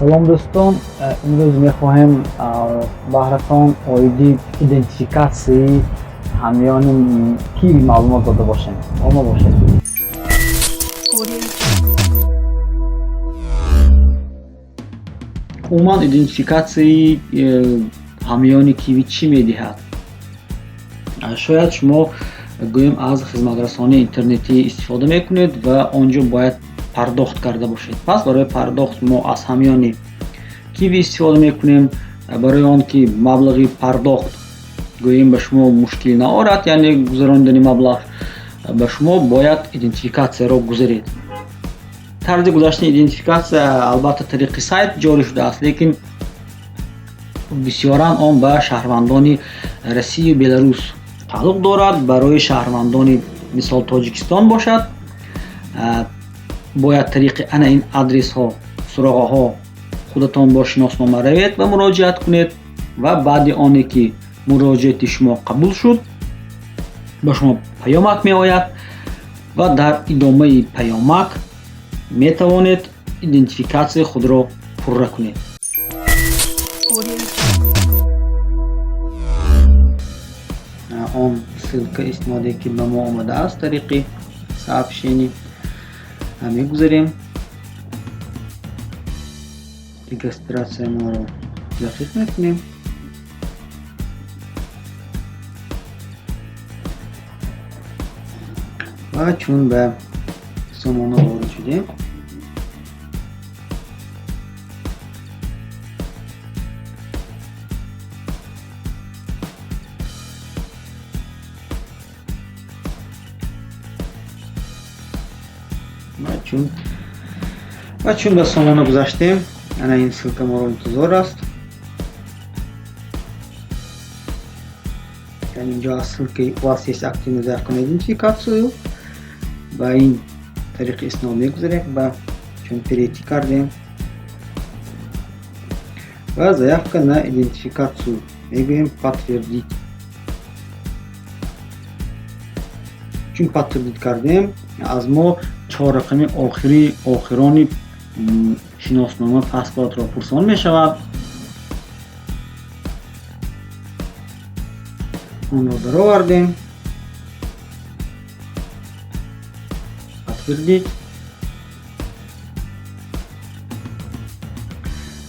Салом, дӯстон! Имрӯз мехоҳем баҳратон оиди идентификатсияи ҳамёни Киви маълумот дода бошем. Бо мо бошед. Умуман, идентификатсияи ҳамёни Киви чӣ медиҳад? Шояд шумо, гӯем, аз хизматрасонии интернетӣ истифода мекунед ва он ҷо бояд пардохт карда бошед. Пас барои пардохт мо аз ҳамёни Киви истифода мекунем. Барои он ки маблағи пардохт, гӯем, ба шумо мушкил наорад, яъне гузаронидани маблағ, ба шумо бояд идентификатсияро гузаред. Тарзи гузаштани идентификатсия, албатта, тариқи сайт ҷорӣ шудааст, лекин бисёран он ба шаҳрвандони Россию Беларус тааллуқ дорад. Барои шаҳрвандони, мисол, Тоҷикистон бошад, бояд тариқи ана ин адресҳо, суроғаҳо худатон бо шиноснома равед ва муроҷиат кунед ва баъди оне ки муроҷиати шумо қабул шуд, ба шумо паёмак меояд ва дар идомаи паёмак метавонед идентификатсияи худро пурра кунед. Он ссылка истиноде ки ба мо омадааст тариқи сообщение, мегузарем, регистрация моро дақиқ мекунем ва чун ба сомона ворид шудем, ва чун ба сомона гузаштем, ана ин ссылка моро интизор аст. Инҷо аз ссылкаи «У вас есть активная заявка на идентификацию» ба ин тариқи иснод мегузарем ва чун перейти кардем ва «Заявка на идентификацию» мегӯем, «Подтвердить». Чун «Подтвердить» кардем, аз мо чор рақами охири охирони шиноснома, паспортро пурсон мешавад. Онро даровардем, «Подтвердить».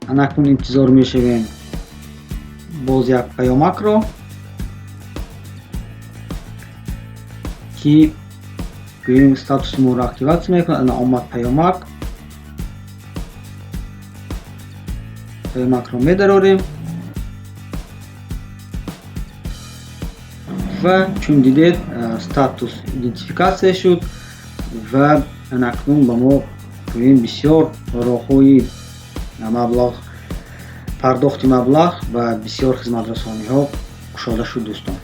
Анакнун интизор мешавем боз як паёмакро, ки, гӯем, статуси моро активатсия мекунад. Ана омад паёмак. Паёмакро медарорем ва чун дидед, статус идентификатсия шуд ва анакнун ба мо, гӯем, бисёр роҳҳои маблағ пардохти маблағ ва бисёр хизматрасониҳо кушода шуд, дӯстон.